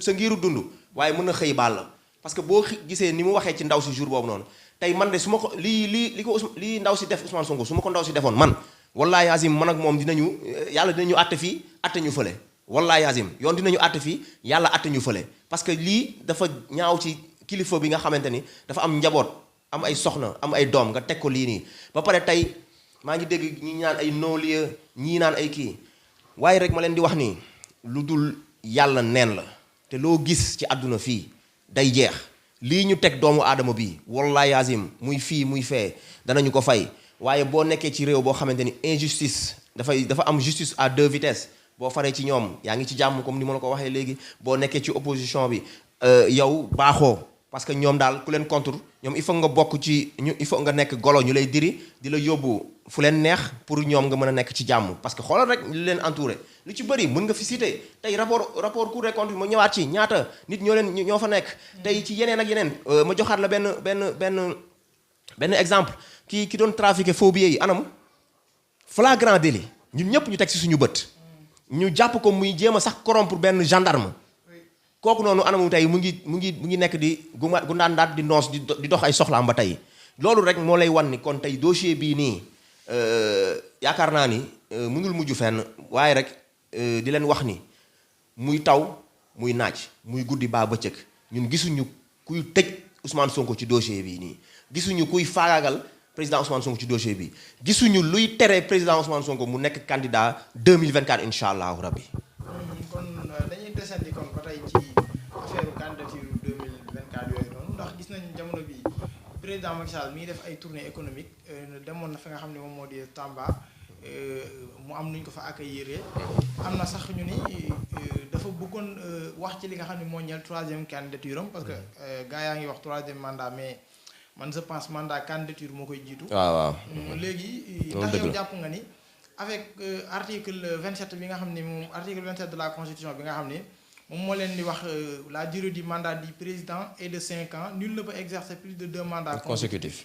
sa ngiiru dund waaye mën na xëy baal la parce que boo gisee ni mu waxee ci ndaw si jour boobu noonu tey man de su ma ko lii ndaw si def Ousmane Sonko su ma ko ndaw si defoon man wallaahi azim man ak moom yàlla dinañu àtte fii atte ñu fële wallahi azim yoon dinañu atte fii yàlla atte ñu fële parce que lii dafa ñaaw ci kilifa bi nga xamante ni dafa am njaboot am ay soxna am ay doom nga teg ko lii nii ba pare tey maa ngi dégg ñi naan ay non-lieu ñii naan ay kii waaye rek ma leen di wax nii lu dul yàlla neen la te loo gis ci àdduna fii day jeex lii ñu teg doomu aadama bi wallahi azim muy fii muy fee danañu ko fay waaye boo nekkee ci réew boo xamante ni injustice dafa am justice à deux vitesses boo faree ci ñoom yaa ngi ci jàmm comme ni ma la ko waxee léegi boo nekkee ci opposition bi yow baaxoo parce que ñoom daal ku leen contre ñoom il faut nga bokk ci il faut nga nekk golo ñu lay diri di la yóbbu fu leen neex pour ñoom nga mën a nekk ci jàmm parce que xoolal rek li leen entouré lu ci bëri mën nga fi citer tey rapport Cour des comptes ma ñëwaat ci ñaata nit ñoo fa nekk tey ci yeneen ak yeneen ma joxaat la benn exemple ki doon trafiqué faux billets yi anam flagrant délit ñun ñëpp ñu teg ci suñu bët ñu jàpp ko muy jéem a sax corrompre benn gendarme kooku noonu anamu tey mu ngi nekk di gundaandaat di noos di dox ay soxlaam ba tey loolu rek moo lay wan ni kon tey dossier bii nii yaakaar naa ni mënul mujj fenn waaye rek di leen wax ni muy taw muy naaj muy guddi baa bëccëg ñun gisuñu kuy tëj Ousmane Sonko ci dossier bii nii gisuñu kuy faagaagal président Ousmane Sonko ci dossier bi gisuñu luy tere président Ousmane Sonko mu nekk candidat 2024 incha allahu rabbi. kon dañuy desandi kon ba tey ci affaire candidature 2024 yooyu noonu ndax gis nañu jamono bi président Macky Sall mi ngi def ay tournée économique demoon na fi nga xam ne moom moo di Tamba mu am nuñ ko fa accueillir am na sax ñu ni dafa bëggoon wax ci li nga xam ne moo ñeel troisième candidature am parce que gars yaa ngi wax troisième mandat mais man je pense mandat candidature moo koy jiitu. waaw léegi ndax yow jàpp nga ni avec article 27 bi nga xam ne moom article 27 de la constitution bi nga xam ne moom moo leen di wax la durée du mandat du président est de 5 ans nul ne peut exercer plus de 2 mandats consécutifs.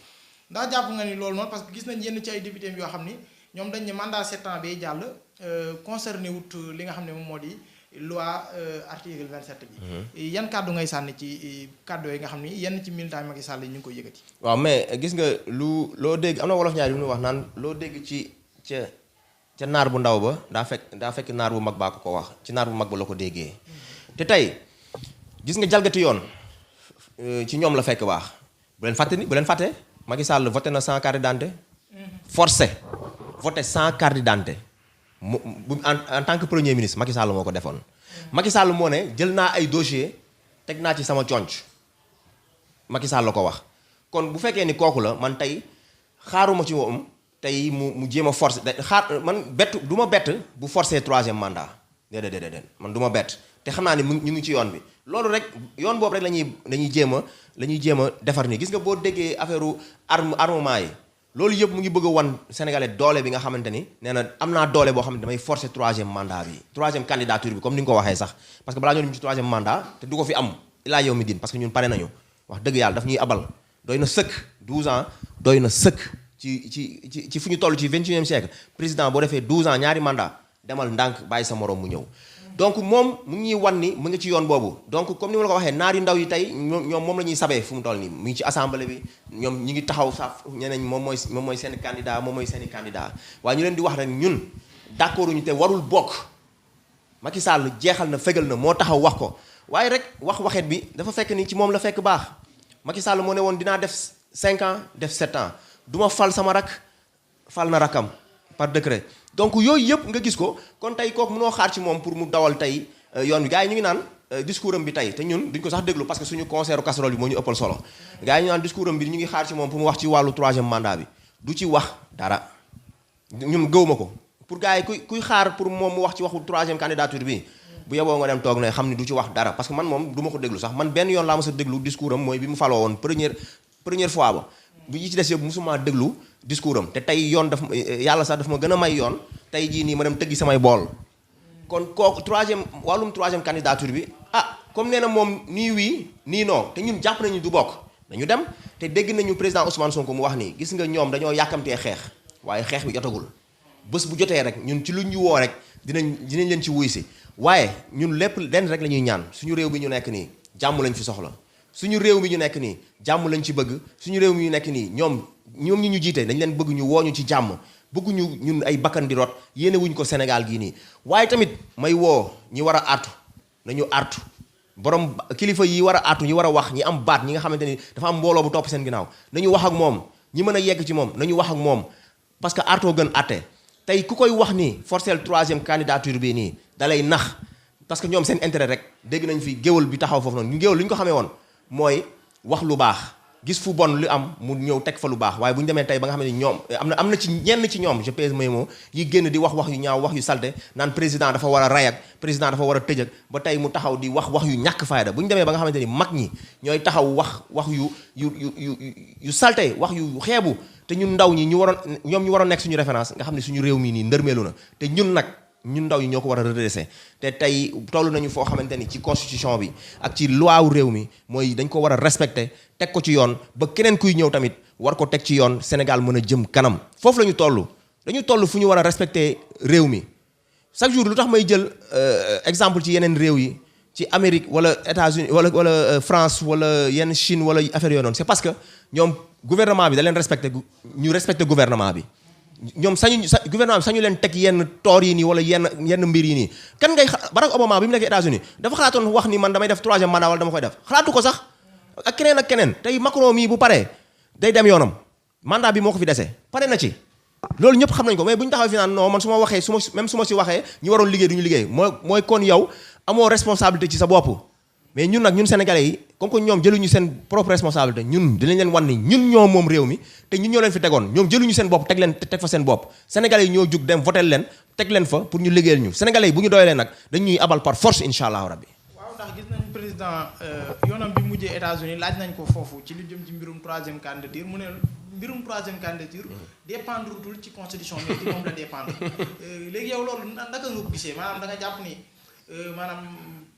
ndax jàpp nga ni loolu noonu parce que gis nañ yenn ci ay députés yoo xam ni ñoom dañ ne mandat 7 ans bay jàll concerné wut li nga xam ne moom moo di loi article 27 bi. yan kàddu ngay sànni ci kàddu yi nga xam ni yenn ci militant Macky Sall yi ñu ngi koy yëkkati. waaw mais gis nga loo dégg am na wolof ñaar yu ñu wax naan loo dégg ci ca naar bu ndaw ba daa fekk naar bu mag baa ko wax ci naar bu mag ba la ko déggee. te tey gis nga jalgati yoon ci ñoom la fekk baax bu leen fàtte Macky Sall voté na 100 carte d'identité forcé voté 100 carte d'identité en tant que premier ministre Macky Sall moo ko defoon. Macky Sall moo ne jël naa ay dossier teg naa ci sama conc Macky Sall la ko wax kon bu fekkee ni kooku la man tey xaaruma ci moom tey mu jéem a forcé man du ma bett bu forcé troisième mandat déedéet man du ma bett te xam naa ni ñu ngi ci yoon bi loolu rek yoon boobu rek lañuy jéem a defar nii gis nga boo déggee affaire armement yi loolu yëpp mu ngi bëgg a wan sénégalais doole bi nga xamante ni nee na am naa doole boo xam ne damay forcer troisième mandat bi troisième candidature bi comme ni nga ko waxee sax parce que balaa ñoo dem ci troisième mandat te du ko fi am ilaa yow mi din parce que ñun pare nañu wax dëgg yàlla daf ñuy abal doy na sëkk 12 ans doy na sëkk ci fu ñu toll ci 21e siècle président boo defee 12 ans ñaari mandat demal ndànk bàyyi sa morom mu ñëw donc moom mu ngi wan ni mu ngi ci yoon boobu donc comme ni ma la ko waxee naar yu ndaw yi tey ñoom moom la ñuy sabee fu mu toll nii mu ngi ci assemblée bi ñoom ñi ngi taxaw sax ñeneen moom mooy seen candidat moom mooy seen i candidat waaye ñu leen di wax rek ñun d'accord ñu te warul bokk Macky Sall jeexal na fegal na moo taxaw wax ko waaye rek waxet bi dafa fekk ni ci moom la fekk baax Macky Sall moo ne woon dinaa def 5 ans def 7 ans du ma fal sama rak fal na rakam par décret donc yooyu yëpp nga gis ko kon tey kooku mënoo xaar ci moom pour mu dawal tey yoon bi gars yi ñu ngi naan discours am bi tey te ñun duñ ko sax déglu parce que suñu concert casserole bi moo ñu ëppal solo gars yi ñu naan discours am bi ñu ngi xaar ci moom pour mu wax ci wàllu troisième mandat bi du ci wax dara ñun gëwuma ko pour gars yi kuy xaar pour moom mu wax ci waxu troisième candidature bi bu yeboo nga dem toog ne xam ni du ci wax dara parce que man moom du ma ko déglu sax man benn yoon laa mës a déglu discours am mooy bi mu faloo woon première fois ba bu ñu ci des yëpp musuma déglu discours am te tey yoon daf yàlla sax daf ma gën a may yoon tey jii nii ma dem tëggi samay bool kon kooku wàllum troisième candidature bi comme nee na moom nii oui nii non te ñun jàpp nañu du bokk dañu dem te dégg nañu président Ousmane Sonko mu wax nii gis nga ñoom dañoo yàkkamtee xeex waaye xeex bi jotagul bés bu jotee rek ñun ci lu ñu woo rek dinañ leen ci wuy si waaye ñun lépp lenn rek la ñuy ñaan suñu réew bi ñu nekk nii jàmm lañ fi soxla suñu réew mi ñu nekk nii jàmm lañ ci bëgg suñu réew mi ñu nekk nii ñoom ñi ñu jiite dañ leen bëgg ñu wooñu ci jàmm bëgguñu ñun ay bakkan di rot yéene wuñ ko Sénégal gii nii waaye tamit may woo ñi war a artu nañu artu borom kilifa yi war a artu ñi war a wax ñi am baat ñi nga xamante ni dafa am mbooloo bu topp seen ginnaaw nañu wax ak moom ñi mën a yegg ci moom nañu wax ak moom parce que artoo gën atte tey ku koy wax nii forcel 3e candidature bii nii dalay nax parce que ñoom seen intérêt rek dégg nañ fi géwal bi taxaw foofu noonu ñu géwal li ñu ko xamee woon mooy wax lu baax gis fu bon lu am mu ñëw teg fa lu baax waaye bu ñu demee tey ba nga xam ne ñoom am na ci ñenn ci ñoom je pèse mes mots yi génn di wax yu ñaaw wax yu salte naan président dafa war a ray ak président dafa war a tëj ak ba tey mu taxaw di wax yu ñàkk fayda bu ñu demee ba nga xamante ni mag ñi ñooy taxaw wax yu salte wax yu xeebu te ñun ndaw ñi ñu waroon nekk suñu référence nga xam ne suñu réew mi nii ndërmeelu na te ñun ndaw ñi ñoo ko war a redresser te tey toll nañu foo xamante ni ci constitution bi ak ci loi wu réew mi mooy dañ ko war a respecter teg ko ci yoon ba keneen kuy ñëw tamit war ko teg ci yoon Sénégal mën a jëm kanam foofu la ñu toll dañu toll fu ñu war a respecter réew mi chaque jour lu tax may jël exemple ci yeneen réew yi ci Amérique wala États-Unis wala France wala yenn Chine wala affaire yooyu noonu c'est parce que ñoom gouvernement bi da leen respecter ñu respecter gouvernement bi ñoom gouvernement bi sañu leen teg yenn toor yi nii wala yenn mbir yi nii kan ngay Barack Obama bi mu nekkee États-Unis dafa xalaatoon wax ni man damay def 3e mandat wala dama koy def xalaatu ko sax ak keneen tey Macron mii bu paree day dem yoonam mandat bi moo ko fi dese pare na ci loolu ñëpp xam nañ ko mais bu ñu taxaw fi naan non man su ma waxee su ma si waxee ñi waroon liggéey du ñu liggéey mooy kon yow amoo responsabilité ci sa bopp mais ñun sénégalais yi comme que ñoom jëluñu seen propre responsabilité ñun dinañ leen wan ni ñun ñoo moom réew mi te ñun ñoo leen fi tegoon ñoom jëluñu seen bopp teg fa seen bopp sénégalais yi ñoo jug dem votel leen teg leen fa pour ñu liggéeyal ñu sénégalais yi bu ñu doyalee nag dañuy abal par force incha allahu rabbi. waaw ndax gis nañ président yoonam bi mujjee États-Unis laaj nañ ko foofu ci lu jëm ci mbirum 3e candidature mu ne mbirum 3e candidature dépendre tul ci constitution mais ci moom la dépendre léegi yow loolu naka nga ko gisee maanaam da nga jàpp ni maanaam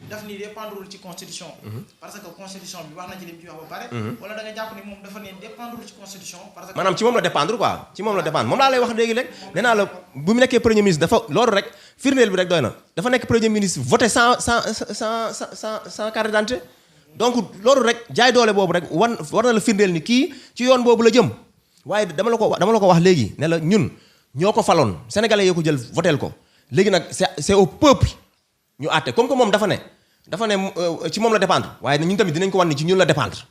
daf ni dépendrewul ci constitution parce que constitution bi wax na ci lim ci wax ba pare wala da nga jàpp ni moom dafa ne dépendrewul ci constitution parce que maanaam ci moom la dépendre quoi ci moom la dépendre moom laa lay wax léegi rek nee naa la bu mu nekkee premier ministre dafa loolu rek firndeel bi rek doy na dafa nekk premier ministre voté sans carte d'identité donc loolu rek jaay doole boobu rek war na la firndeel ni kii ci yoon boobu la jëm waaye dama la ko wax léegi ne la ñun ñoo ko faloon sénégalais yoo ko jël votel ko léegi nag c'est au peuple ñu àtte comme que moom dafa ne ci moom la dépendre waaye ñun tamit dinañ ko wan ni ci ñun la dépendre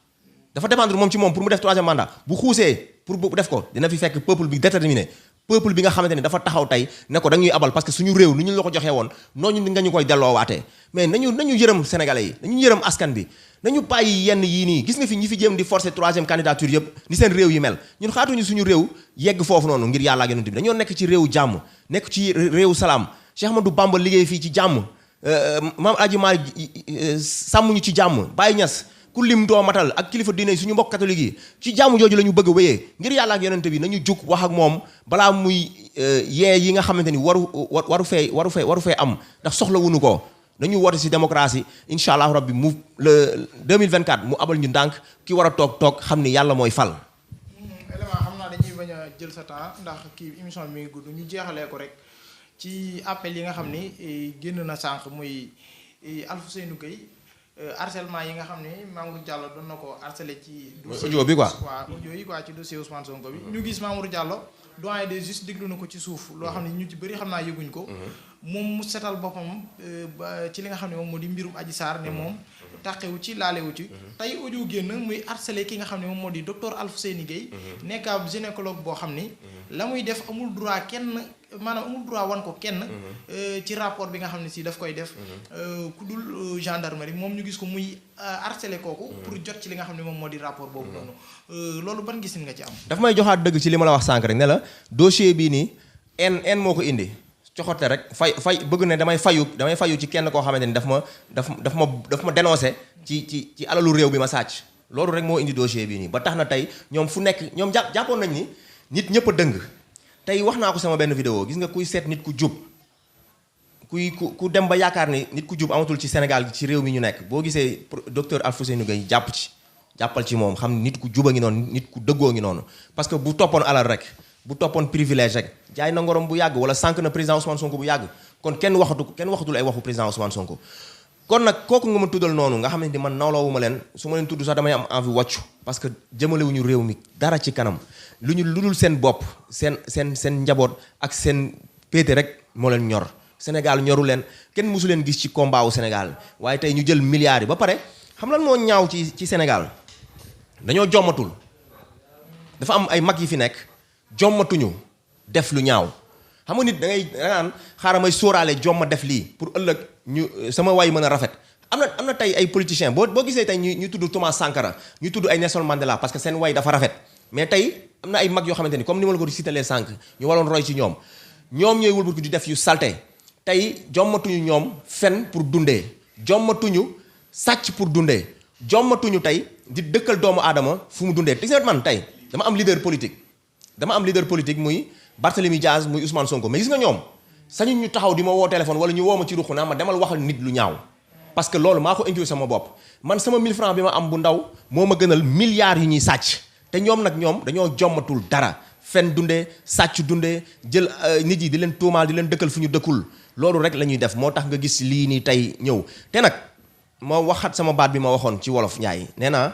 dafa dépendre moom ci moom pour mu def 3e mandat bu xuusee pour bu def ko dina fi fekk peuple bi déterminé peuple bi nga xamante ni dafa taxaw tey ne ko dañuy abal parce que suñu réew ni ñu la ko joxee woon noonu nga ñu koy delloowaatee mais nañu yërëm sénégalais yi nañu yërëm askan bi nañu bàyyi yenn yii nii gis nga fi ñi fi jéem di forcer 3e candidature yëpp ni seen réew yi mel ñun xaatuñu suñu réew yegg foofu noonu ngir yàlla ak yonent bi dañoo nekk ci réewu jàmm nekk ci réewu salaam Cheikh Ahmadou Bamba liggéey fii ci jàmm maam Aji Maalik sàmmuñu ci jàmm Baye Niass ku lim doo matal ak kilifa diine suñu mbokk catholique yi ci jàmm jooju la ñu bëgg a wéyee ngir yàlla ak yonent bi nañu jug wax ak moom balaa muy yee yi nga xamante ni waru fee am ndax soxla wuñu ko nañu woote si démocratie incha allah rabbi mu le 2024 mu abal ñu ndànk ki war a toog xam ni yàlla mooy fal. élément xam naa dañuy bañ a jël sa temps ndax kii émission bi mi ngi gudd ñu jeexalee ko rek ci appel yi nga xam ni génn na sànq muy Alfousseynou Gueye harcèlement yi nga xam ni Mamour Diallo doon na ko harcelé ci dossier audio bi quoi waaw audio yi quoi ci dossier Ousmane Sonko bi ñu gis Mamour Diallo doyen des juges déglu na ko ci suuf loo xam ne ñu ci bëri xam naa yëguñ ko moom mu setal boppam ci li nga xam ne moom moo di mbirum Adji Sarr ne moom tàqewu ci laalewu ci tey audio génn muy harcelé ki nga xam ne moom moo di docteur Alfousseynou Gueye nekk ab gynécologue boo xam ni la muy def amul droit wan ko kenn ci rapport bi nga xam ne si daf koy def ku dul gendarmerie moom ñu gis ko muy harcelé kooku pour jot ci li nga xam ne moom moo di rapport boobu noonu loolu ban gisin nga ci am daf may joxaat dëgg ci li ma la wax sànq rek ne la dossier bii nii en moo ko indi coxote rek fay bëgg ne damay fayu ci kenn koo xamante ni daf ma dénoncé ci alalu réew bi ma sàcc loolu rek moo indi dossier bii nii ba tax na tey ñoom fu nekk ñoom jàppoon nañ ni nit ñëpp a dëng tey wax naa ko sama benn vidéo gis nga kuy seet nit ku jub ku dem ba yaakaar ni nit ku jub amatul ci Sénégal ci réew mi ñu nekk boo gisee docteur Alfousseynou Gueye jàppal ci moom xam ni nit ku juba ngi noonu nit ku dëggoo ngi noonu parce que bu toppoon alal rek bu toppoon privilège rek jaay na ngorom bu yàgg wala sànq na président Ousmane Sonko bu yàgg kon kenn waxatul ay waxu président Ousmane Sonko kon nag kooku nga ma tuddal noonu nga xamante ni man nawlawuma leen su ma leen tudd sax damay am envie wàccu parce que jëmalewuñu réew mi dara ci kanam lu dul seen bopp seen njaboot ak seen péete rek moo leen ñor Sénégal ñoru leen kenn mosu leen gis ci combat wu Sénégal waaye tey ñu jël milliards yi ba pare xam lan moo ñaaw ci Sénégal dañoo jommatul dafa am ay mag yi fi nekk jommatuñu def lu ñaaw xam nga nit da naan xaaral may sóoraale jomma def lii pour ëllëg ñu sama way mën a rafet am na tey ay politiciens boo gisee tey ñu tudd Thomas Sankara ñu tudd ay Nelson Mandela parce que seen way dafa rafet mais tey am na ay mag yoo xamante ni comme ni ma la ko citalee sànq ñu waroon roy ci ñoom ñooy wëlbatu di def yu salte tey jommatuñu ñoom fen pour dundee jommatuñu sàcc pour dundee jommatuñu tey di dëkkal doomu aadama fu mu dundee gis nga man tey dama am leader politique muy Barthélemy Diaz muy Ousmane Sonko mais gis nga ñoom sañu ñu taxaw di ma woo téléphone wala ñu woo ma ci ruq naa ma demal waxal nit lu ñaaw parce que loolu maa ko intuit sama bopp man sama 1000 francs bi ma am bu ndaw moo ma gënal milliards yu ñuy sàcc te ñoom dañoo jommatul dara fen dundee sàcc dundee jël nit yi di leen tuumaal di leen dëkkal fu ñu dëkkul loolu rek la ñuy def moo tax nga gis lii nii tey ñëw te nag ma waxat sama baat bi ma waxoon ci wolof Njaay nee naa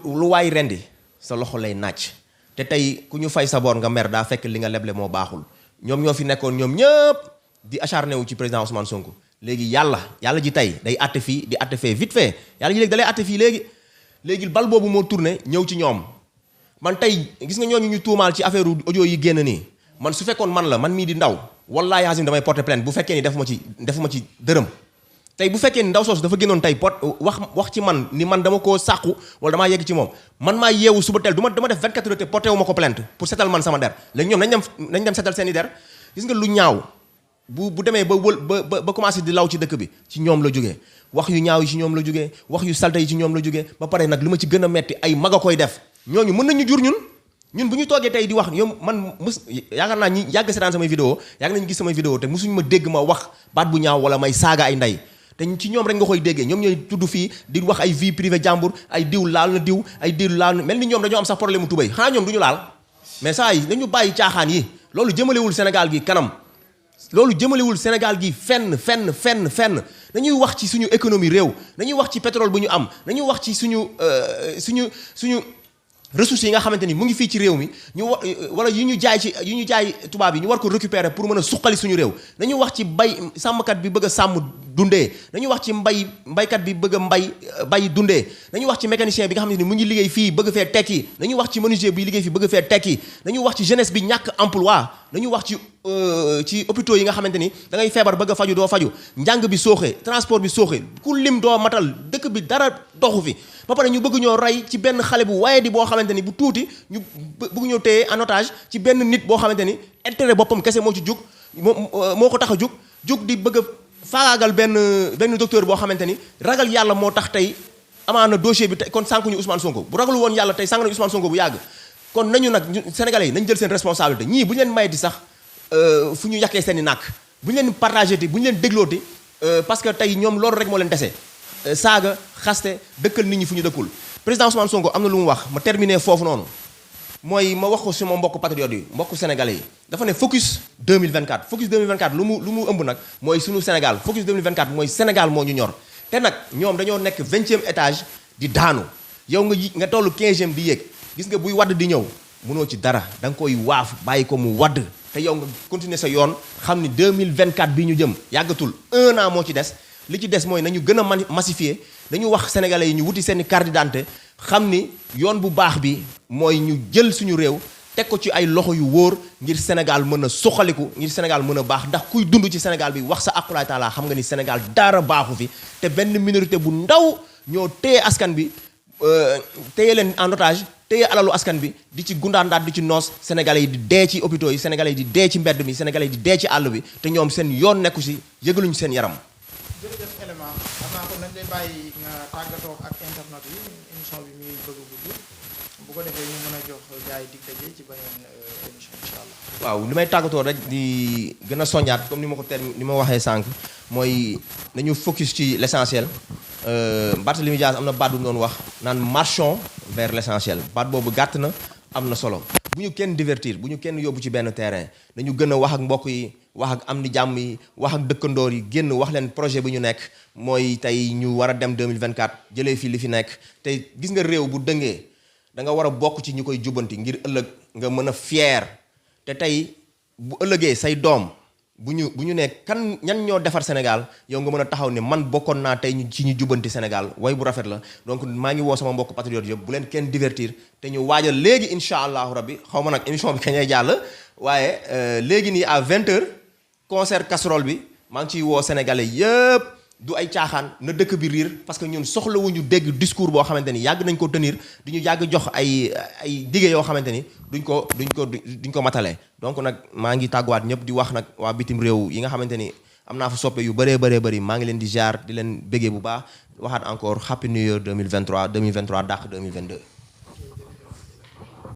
lu waay rendi sa loxo lay naaj te tey ku ñu fay sa bor nga mer daa fekk li nga leble moo baaxul ñoom ñoo fi nekkoon ñoom ñëpp di acharné wu ci président Ousmane Sonko léegi yàlla ji tey day atte fii di atte fee vite fait yàlla ji léegi da lay atte fii léegi bal boobu moo tourné ñëw ci ñoom man tey gis nga ñooñu ñu tuumaal ci affaire audio yi génn nii man su fekkoon man mii di ndaw wallaahi azim damay porter plainte bu fekkee ni defuma ci dërëm tey bu fekkee ni ndaw soosu dafa génnoon tey wax ci man ni man dama koo sàqu wala damaa yegg ci moom man maa yeewu suba teel dama def 24 heures te porté wu ma ko plainte pour setal man sama der léegi ñoom nañ dem setal seen i der gis nga lu ñaaw bu demee ba commencé di law ci dëkk bi ci ñoom la jógee wax yu ñaaw yi ci ñoom la jógee wax yu salte yi ci ñoom la jógee ba pare nag li ma ci gën a metti ay mag a koy def ñooñu mën nañu jur ñun bu ñu toogee tey di wax yow man yaakaar naa ñi yàgg seetaan samay vidéo yàgg nañu gis samay vidéo te musuñu ma dégg ma wax baat bu ñaaw wala may saaga ay ndey te ci ñoom rek nga koy déggee ñoom ñooy tudd fii di wax ay vie privée jàmbur ay diw laal na diw ay diw laal na mel ni ñoom dañoo am sax problème mu tubéy xanaa ñoom du ñu laal mais saa yi dañu bàyyi caaxaan yi loolu jëmalewul Sénégal gi kanam loolu jëmalewul Sénégal gi fenn dañuy wax ci suñu économie réew dañuy wax ci pétrole bu ñu am dañuy wax ci suñu ressources yi nga xamante ni mu ngi fii ci réew mi wala yu ñu jaay tubaab yi ñu war ko récupérer pour mën a suqali suñu réew dañu wax ci sàmmkat bi bëgg a sàmm dundee dañu wax ci mbaykat bi bëgg a bay dundee dañu wax ci mécanicien bi nga xamante ni mu ngi liggéey fii bëgg fee tekki dañu wax ci menuisier bi liggéey fii bëgg fee tekki dañu wax ci jeunesse bi ñàkk emploi dañu wax ci hôpitaux yi nga xamante ni da ngay feebar bëgg a faju doo faju njàng bi sooxe transport bi sooxe ku lim doo matal dëkk bi dara doxu fi ba pare ñu bëgg ñoo rey ci benn xale bu waaye di boo xamante ni bu tuuti ñu bëgg ñoo téye en otage ci benn nit boo xamante ni intérêt boppam kese moo ci jug moo ko tax a jug di bëgg a faagaagal benn docteur boo xamante ni ragal yàlla moo tax tey amaana dossier bi tey kon sànq ñu Ousmane Sonko bu ragalu woon yàlla tey sànq nañu Ousmane Sonko bu yàgg kon nañu nag sénégalais yi nañ jël seen responsabilité ñii bu ñu leen mayeti sax fu ñu yàqee seen i nàkk bu ñu leen partagé ti bu ñu leen déglooti parce que tey ñoom loolu rek moo leen dese saaga xaste dëkkal nit ñi fu ñu dëkkul président Ousmane Sonko am na lu mu wax ma terminer foofu noonu mooy ma wax ko suma mbokk patriotes yi mbokk sénégalais yi dafa ne focus 2024 focus 2024 lu mu ëmb nag mooy suñu Sénégal focus 2024 mooy Sénégal moo ñu ñor te nag ñoom dañoo nekk 20e étage di daanu yow nga toll 15e di yéeg gis nga buy wadd di ñëw mënoo ci dara da nga koy waaf bàyyi ko mu wadd te yow nga continuer sa yoon xam ni 2024 bi ñu jëm yàggatul 1 an moo ci des li ci des mooy nañu gën a massifier dañu wax sénégalais yi ñu wuti seen carte d'identité xam ni yoon bu baax bi mooy ñu jël suñu réew teg ko ci ay loxo yu wóor ngir Sénégal mën a suqaliku ngir Sénégal mën a baax ndax kuy dund ci Sénégal bi wax sa aqulaay taala xam nga ni Sénégal dara baaxu fi te benn minorité bu ndaw ñoo téye askan bi téye leen en otage téye alalu askan bi di ci gundaandaat di ci noos sénégalais yi di dee ci hôpitaux yi sénégalais yi di dee ci mbedd mi sénégalais yi di dee ci àll bi te ñoom seen yoon nekku si yëgaluñu seen yaram. jërëjëf élément xam naa ko nañ lay bàyyi nga tàggatoo ak internet yi émission bi muy bëgg a gudd bu ko defee ñu mën a jox gars yi dig daje ci beneen émission incha allah. waaw li may tàggatoo rek di gën a soññaat comme ni ma waxee sànq mooy nañu focus ci l'essentiel Barthélémy Dias am na baat bu doon wax naan marchons vers l'essentiel baat boobu gàtt na am na solo bu ñu kenn divertir bu ñu kenn yóbbu ci benn terrain nañu gën a wax ak mbokk yi wax ak am di jàmm yi wax ak dëkkandoor yi génn wax leen projet bi ñu nekk mooy tey ñu war a dem 2024 jëlee fii li fi nekk te gis nga réew bu dëngee da nga war a bokk ci ñu koy jubbanti ngir ëllëg nga mën a fier te tey bu ëllëgee say doom bu ñu ne kan ñan ñoo defar Sénégal yow nga mën a taxaw ne man bokkoon naa tey ci ñu jubbanti Sénégal way bu rafet la donc maa ngi woo sama mbokk patriote yëpp bu leen kenn divertir te ñu waajal léegi incha allahu rabbi xaw ma nag émission bi kañay jàll waaye léegi nii à 20h concert casserole bi maa ngi ciy woo sénégalais yëpp du ay caaxaan na dëkk bi riir parce que ñun soxlawuñu dégg discours boo xamante ni yàgg nañ ko tenir du ñu yàgg jox ay dige yoo xamante ni duñ ko matale donc nag maa ngi tàgguwaat ñëpp di wax nag waa bitim réew yi nga xamante ni am naa fa soppe yu bëree bëri maa ngi leen di jaar di leen béggee bu baax waxaat encore happy new year 2023 dàq 2022